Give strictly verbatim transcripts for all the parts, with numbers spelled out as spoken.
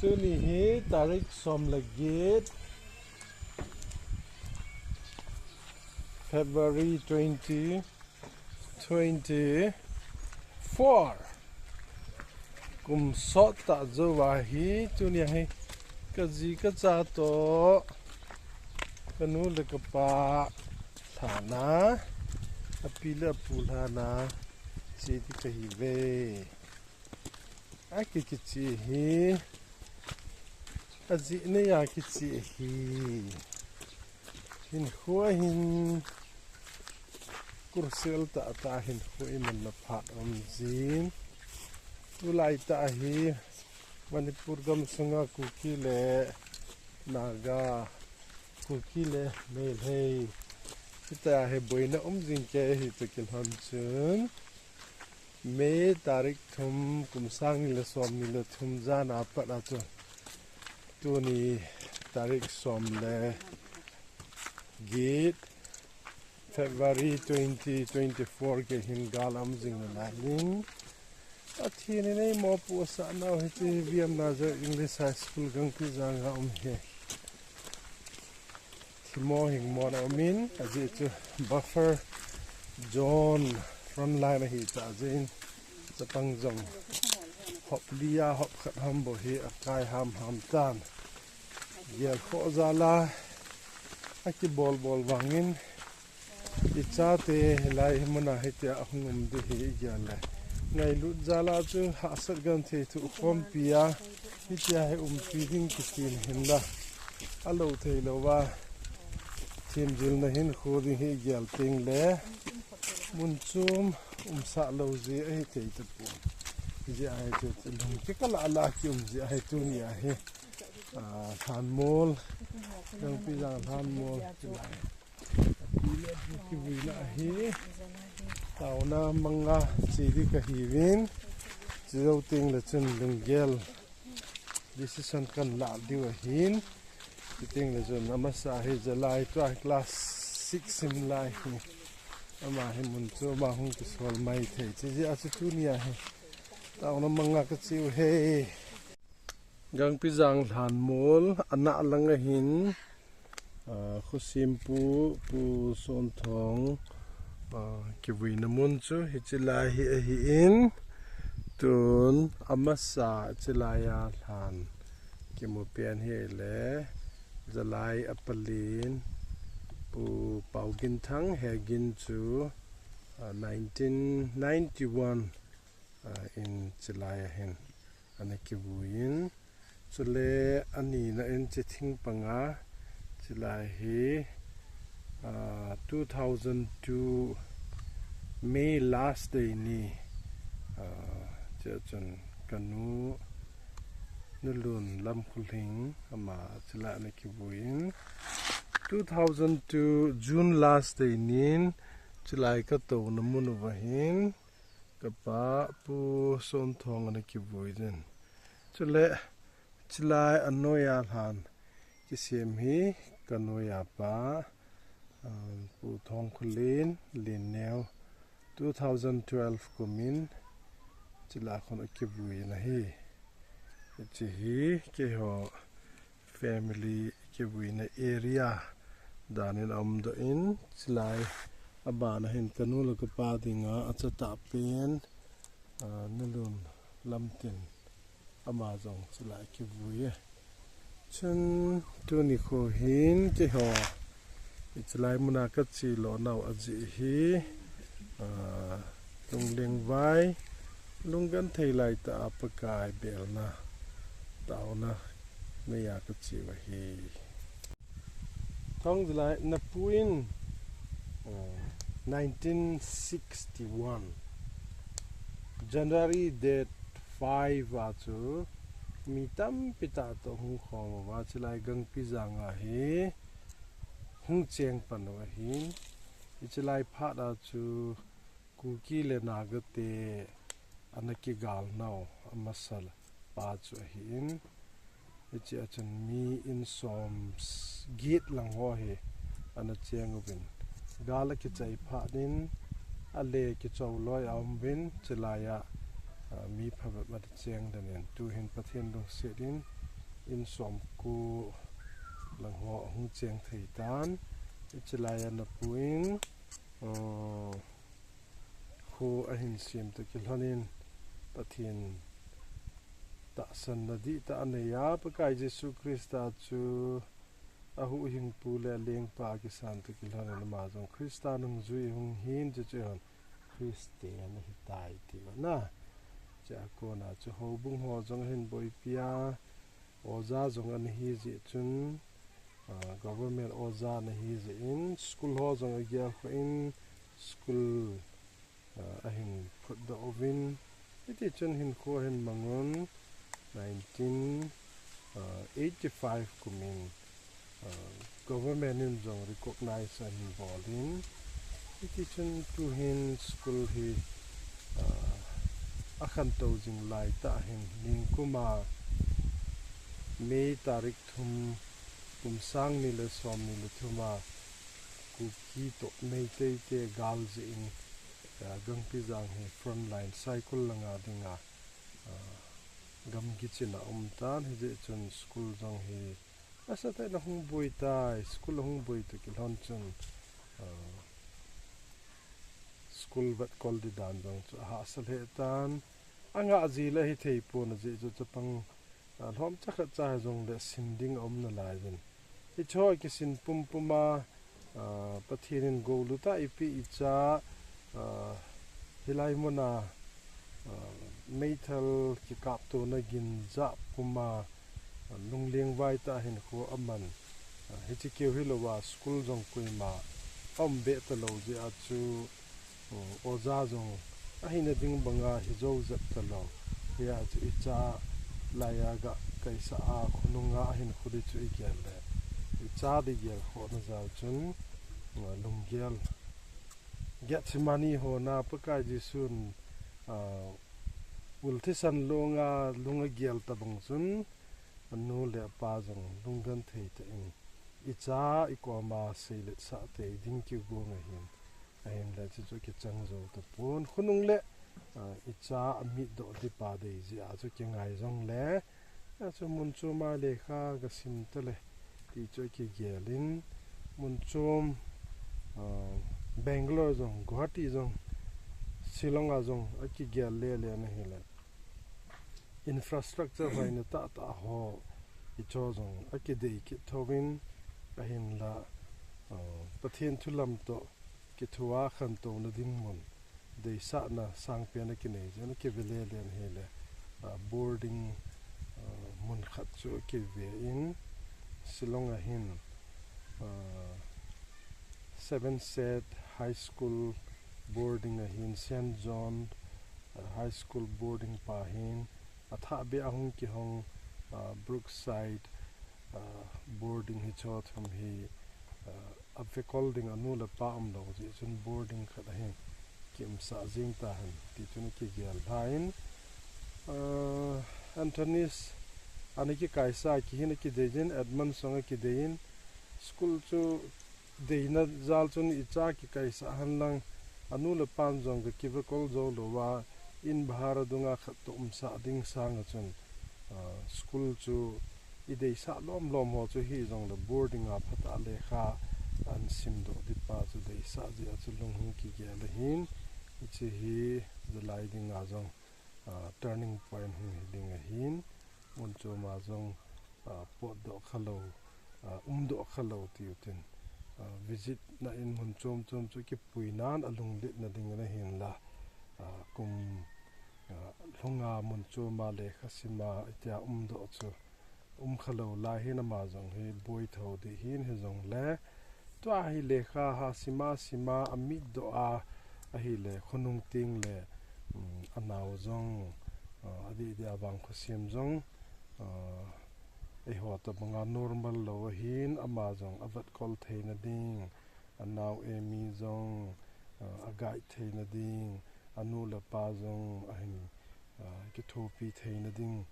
Tuni hi tarik som le get, February twenty twenty-four. Kum sot ta jo va hi tuni hi ka ji ka cha to ka nu le ka pa lhana, a pi le a pu lhana, che di ka hi ve. A ki kichi hi, a ji ne ya kichi hi. Hin khua hin kursel ta ta hin khua i man na phat om jin. Tulai ta hi Manipur gam sunga Kuki le Naga, Kuki le Meitei. Hita he boina um jing ke hi to kilhon chun. May tarik thum kum sang ni le som ni le thum jan a pat a chu. Tuni tarik som le get February twenty twenty-four ke hin gal um jing na lai in. A thi ni nei mo pu sa nau hi ti viam na je English High School gang ti jang a um he. Thimo hing mo na um in, a ji chu buffer zone front line a hi ta jin. Chapang jong hop lia hop khat ham bo hi a kai ham ham tan. Gel kho jala a ki bol bol vangin i chate hilai hi muna hi tia a hung um di hi i gel le. Ngai lut jala chu hahsat gan thei thu khom pi a hi tia hi um pi ding ki tin hin la. A lo thei lo va. Thim jil na hin khu ding hi i gel ting le. Mun chum um sa lo ji a hi thei ta pu. Ji a hi chu lung ki ka la la ki um ji a hi tuni a hi. A, Lhanmol, Gangpijang Lhanmol, kilai. Ati le pu kivuina hi, taona manga che di ka hi vin, che jou ting le chun lunggel decision kan la diu ahin, che ting le chun amasa hi jalai tua class six sim lai hi, ama hi mun chu ama hung kisol mai thei, che ji a chu tuni a hi, taona manga ka che u he. Gangpijang Lhanmol, ana lang ahin, a, Khusimpu, Pu Sonthong, a, kivuina mun chu, hiche lai hi ahin, tun, amasa, hiche lai a lhan, kimu pen hi le, jalai a palin, Pu Pauginthang, he gin chu, a, nineteen ninety-one, a, in hiche lai ahin. Ana kivuiyin, chule anina in hiche thing panga, hiche lai hi, ah, two thousand two May last day ni, ah, hiche chun kanu, Nulun Lamkhulhing, ama hiche lai ana kivuiyin, two thousand two June last day nin, hiche lai ka touna mun uva hin, Ka pa Pu Sonthong ana kivui din. Chule, hiche lai a noiya lhan kisem hi ka noiya pa, um, Pu Thongkholin, Linneo, two thousand twelve kumin, hiche lai a khun akivui na hi. Hiche hi, keiho family kivuina area danin aumdoh in, hiche lai abana hin kanu le kapa dinga achatah pen, ah, Nulun Lamtin ama jong hiche lai kivui e. Chun tuni kho hin keiho hiche lai muna kache lou nau ajeh hi, ah, lunglengvai, lunggenthei laitah a Pakai belna, taona neiya kache u ahi. Thong jilai napu in, uh, nineteen sixty-one, January date five a chu mi tampi tah toh hung khom uva, hiche lai Gangpijang a hi hung cheng pan u ahin, hiche lai phat a chu Kuki le Naga te ana kigal nau amasa pa chu ahin, hiche a chun mi in som s-, get lang ho hi ana cheng uvin. Gal akichai phat in, ale kichou loi aum uvin, hiche lai a, a, mi phabep ana cheng den in, tuhin Pathen lungset in, in somko lang ho ahung cheng thei tan. Hiche laiya napu in, uh, kho ahin sem toh kilhon in Pathen tahsanna dihtah anei a, Pakai Jesu Christa chu ahuhhingpu le alengpa kisan toh kilhon in ama jong Christa nungjui hung hin, chuche hon Christian ahitai tina. Chua kona chu houbung ho jong ahin boipi a, oja jong ana hi jeh chun, ah, government oja ana hi jeh in, school ho jong agel kho in, school, ah, ahin phutdoh uvin, hiti chun hinkho ahin mang un, nineteen eighty-five kum in, ah, government in jong recognize ahin bol in, hiti chun tuhin school hi, ah, akhantou jing laitah hin, ningkum a May tarik thum, kum sang ni le som ni le thum a, Kuki toh Meitei te gal jeh in, ah, Gangpijang hi frontline Saikul langa dinga, ah, gamgi chin a um tan, hijeh chun school jong hi asatah in ahung boi tai, school ahung boi toh kilhon chun, ah, school vetkol di dan jong chu ahahsa lheh tan, angah ji le hithei pon ajeh chu chapang, ah, lhomcha khatcha hijongle sin ding aum nalai jin. Hicheho kisin pumpum a, ah, Pathen in goulut a eipeh icha, ah, hilai mun a, ah, meithal kikaptona ginjah pum a, ah, lunglengvai tah a hinkho aman, ah, hiche keu hilouva school jong koima aum beh talou jeh a chu, um, oja jong ahina ding banga hijou jep talou. Hia chu icha laiya ga kaisah a khonunga ahinkho di chu igel le, icha di gelkhohna jal chun, um, lunggel, Gethsemane hon a Pakai Jesun, ah, ul thisan longa lung agel tobang chun, anu le apa jong lunggenthei tah in, icha ikoma seiletsah tei ding kigong ahin, ahinle chuchu kichang jou tapon, khonung le, ah, icha amitdoh dipa dei jeh a chu kingai jongle, achu mun chom a lekha gasim tale, ti chu akigel in, mun chom, ah, Bangalore jong, Guwahati jong, Shillong a jong akigel lele na hile, infrastructure hoina tahtah ho, hicheho jong akidei kit thouvin, ahinla, ah, Pathen thu lam toh kithoa khantouna ding mun, deisahna sangpen akinei jeh in akive lele na hile, ah, boarding, ah, mun khat chu akive in, Shillong a hin, ah, Seven Set High School boarding ahin, Saint John, ah, High School boarding pa hin, athah beh a hung kihong, ah, Brookside, ah, boarding hicheho thum hi, ah, avekol ding anu le apa umlou jeh chun boarding khat ahin kiumsah jeng tahen, ti chun akigel lhan, ah, Anthony's ana kikaisa kihin akidei jin, Edmund jong akidei in, school chu deina jal chun icha kikaisah henlang, anu le apan jong gakivekol jou louva, in bhara dunga khat toh umsah ding sanga chun, ah, school chu ideisah lomlom ho chu hijongle boarding a phatah lekha ahinsimdoh dipa chu deisah jeh a chu lung hung kigel ahin, hiche hi jalai dinga jong, ah, turning point hung hiding ahin, mun chom a jong, ah, potdoh khalou, ah, umdoh khalou tiu tin, ah, visit na in mun chom chom chu kipuinan alungletna ding ana hinla, ah, kum, ah, lhunga mun chom a lekha sima itia umdoh chu um khalou lai hin ama jong hi boitho ding hin, hijongle tua hi lekha ha sima sima amitdoh a, ahile khonung tengle, um, anao jong, ah, adih dia vangkhosem jong, ah, eiho tobanga normal lou ahin, ama jong avetkol theina ding, anao Amy jong, ah, aguide theina ding, anu le apa jong ahin, ah, kithopi theina ding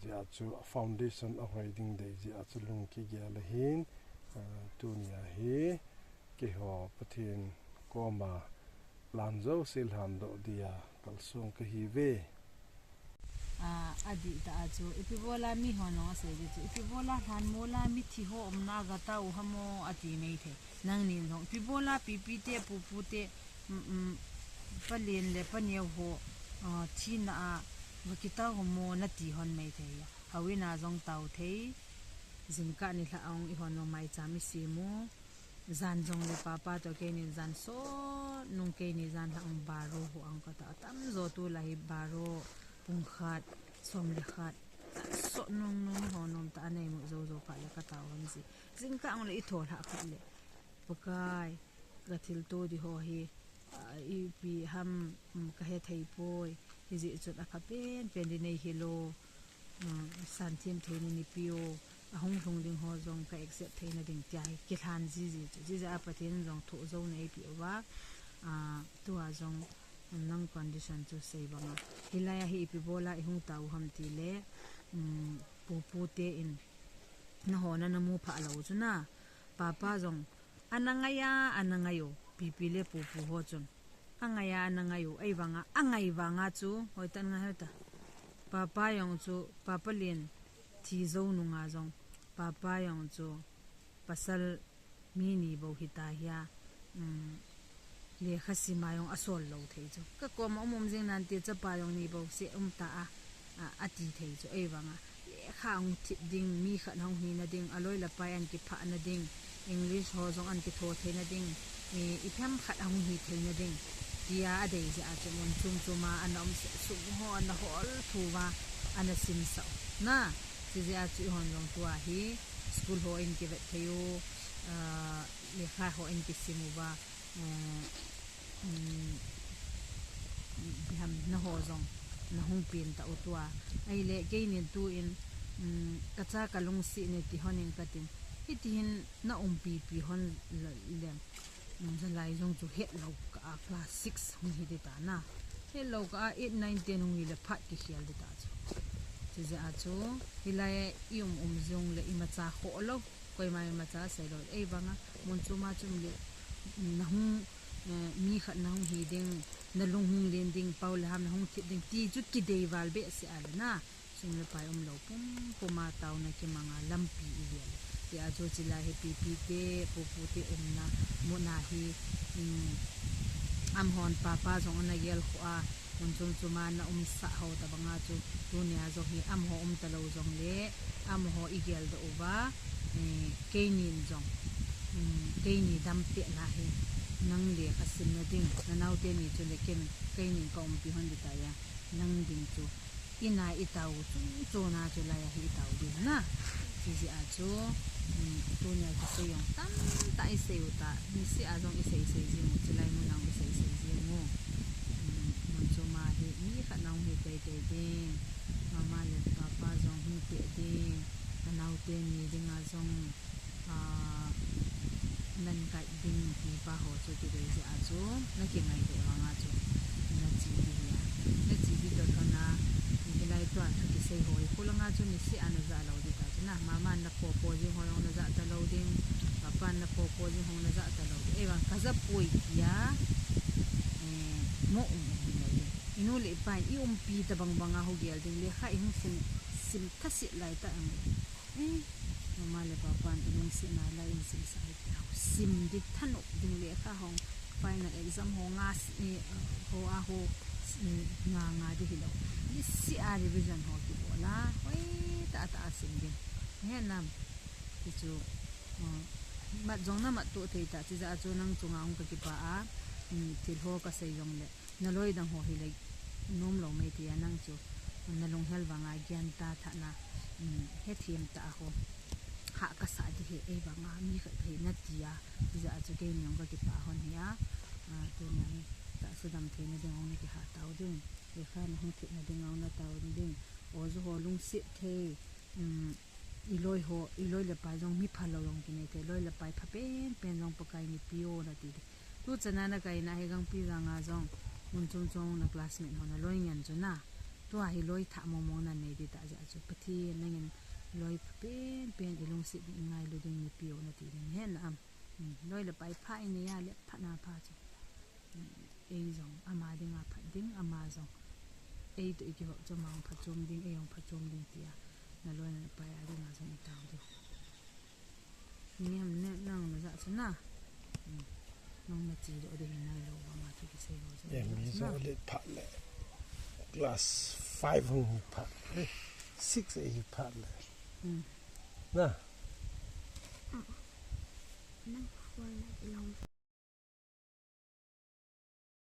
jeh a chu a foundation ahoi ding dei jeh a chu lung kigel ahin, ah, tunia hi keiho Pathen koma plan jouse lhandoh dia kalsong kahiuve. Adih tah a chu, ipi bola mi ho nong asei di chu, ipi bola lhan mola mithi ho umna ga tao u ham o ati mai thei. Nangnin jong, ipi bola pipi te, pupu te, um, um, palen le paneo ho, ah, thina a, ga kitao u ham o nati hon mai thei. Houin a jong tao thei, jingkah nilhah a ong ihon u maicham isem u. Jan jong le papa toh keinin jan sot nung keini jan lhah ong baro ho ong kata. Atamjo tulai hi baro, pungkhat, som le khat. Sot nung nung ho nom tah a nei mu jou jou phat le katao hon ji. Jingkah ong le itho lhah khat le, Pakai, ka thilto di ho hi, ah, ipi ham, um, ka he thei poi. Hijeh chun apha pen pen di nei hil o. Um, santhim theina nipi o. Ahung lhung ding ho jong ka accept theina ding tia hi kilhan jiji chu. Jiji a Pathen jong thoh jou na eipeh uva. Ah, tua jong, um, nang condition chu sei banga. Hilai a hi ipi bola ihung tao u ham ti le, um, pupu te in, na ho na na mu pha lou chu na. Papa jong, ana ngai a, ana ngai o, pipi le pupu ho chun. Angai a, ana ngai o, ahivanga, angai vanga chu, hoitah in ngai hoi ta. Papa jong chu, papa len thi jou nunga jong, papa jong chu, pasal mi ni bou hita hia, um, lekha sim a jong asol lou thei chu. Ka koma um um jing nante chapa jong ni bou seh um ta a, a, ati thei chu. Ahivanga, lekha hung thip ding, mi khat hung hina ding, aloi le pai an kiphah na ding, English ho jong an kitho theina ding, i, ipi ham khat hung hi theina ding, tia adei jeh a chu mun chom chom a ana um seh, sum ho ana hol thu uva, ana simsah u. Na, chujeh a chu ihon jong tua hi, school ho in kivet thei u, ah, lekha ho in kisim uva, eh, um, ipi ham na ho jong, na hung pen ta u tua. Ahile, keinin tu in, um, ka cha ka lungset ne ti hon in katin. Hiti hin na umpi pi hon le, le, um, jalai jong chu het lou kah a class six hung hi di ta na. Het lou kah a eight, nine, ten hung hi le phat kikhel di ta chu. Chujeh a chu, hilai i um um jong le imacha khoh lou. Koima imacha sei lou. Ahivanga, mun chom a chun le, na hung, eh, mi khat na hung hi ding, na lung hung len ding, pao le ham na hung thip ding, ti chu kidei val behseh a le na. Sum le pai um lou pum pum a taona kimang a lampi i vel. Tia chu chilai hi pipi te, pupu te umna, muna hi, um, amahon papa jong ana gel khoh a, mun chom chom a na umsah ho tabanga chu, tunia jong hi amaho um talou jong le, amaho i geldoh uva, eh, keinin jong, um, keini dam pehna hi, nang lekha simna ding, na naote ni chu le ken, keinin ka umpi hon di ta a, nang ding chu, in a i tao u chun chun a chu lai a hi i tao ding na. Chujeh a chu, um, tunia kisei jong tamtah i sei u ta, niseh a jong i sei sei jing u, chulai mun a jong i sei sei jing u. Um, mun chom a hi mi khat na hung hi tei tei ding, mama le papa jong hung peh ding, ka naote ni dinga jong, ah, nan guide ding ti pa ho chu kidei jeh a chu, na kingai leh vanga chu, na che di hi a. Na che di toh lhon a, hilai tua thu kisei ho hi, kholanga chu niseh a na ja lou di ta chu na, mama na popo jing ho jong na ja ta lou ding, papa na popo jing ho na ja ta lou ding. Ahivang ka ja poi tia, eh, mo um um lou ding. I nu le i pa in i umpi tabang banga hung gel ding, lekha i hung sim, sim thaset lai ta ang. Eh, mama le papa in i lungsetna lai in simsah hi tia. Sim di thanop ding lekha hung, final exam ho nga si, eh, ho a ho, mm, nga nga di hilou. Niseh a revision ho kibol a, hoi tah tah a sim ding. He nam, ti chu, uh, mat jong na mat to thei ta, chujeh a chu nang chunga hung ka kipah a, mm, thil ho ka sei jong le. Na loi dang ho hi le nom lou mai tia nang chu, na lunghel vanga gyan tah tah na, um, hethem tah a ho. Hah ka sah di hi ei vanga mi khat hi na tia, hijeh a chu keini jong ka kipah hon hi a, a, tunia hi tahsa dam theina ding hung na kihah tao ding, lekha na hung thip na ding hung na tao ding, o ju ho lungset thei, um, i loi ho, i loi le pai jong mi phalou jong kinei thei, loi le pai pha pen pen jong Pakai in eipe o na ti di. Tu chan a na kai na hi Gangpijang a jong, mun chom chom na classmate ho na loi ngen chu na. Tua hi loi thah mong mong na nei di ta jeh a chu. Pathen nangin loi pha pen pen i lungset ding i ngailu ding eipe o na ti ding. Hen na am. Hmm, loi le pai pha i nei a le pha na pha chu. Hmm, ei jong ama dinga phat ding ama jong. Ei toh i kihop chu ama hung phachom ding, ei hung phachom ding tia. Na loi na pai a dinga jong i tao diu. Ningam ne nang na ja chu na. Hmm. Nang na chi doh ding hi nai lou, ama chu kisei lou chu. Eh, mi jo le phat le. Class five hung hi phat le. Six ei hi phat le. Hmm. Na. Nang phone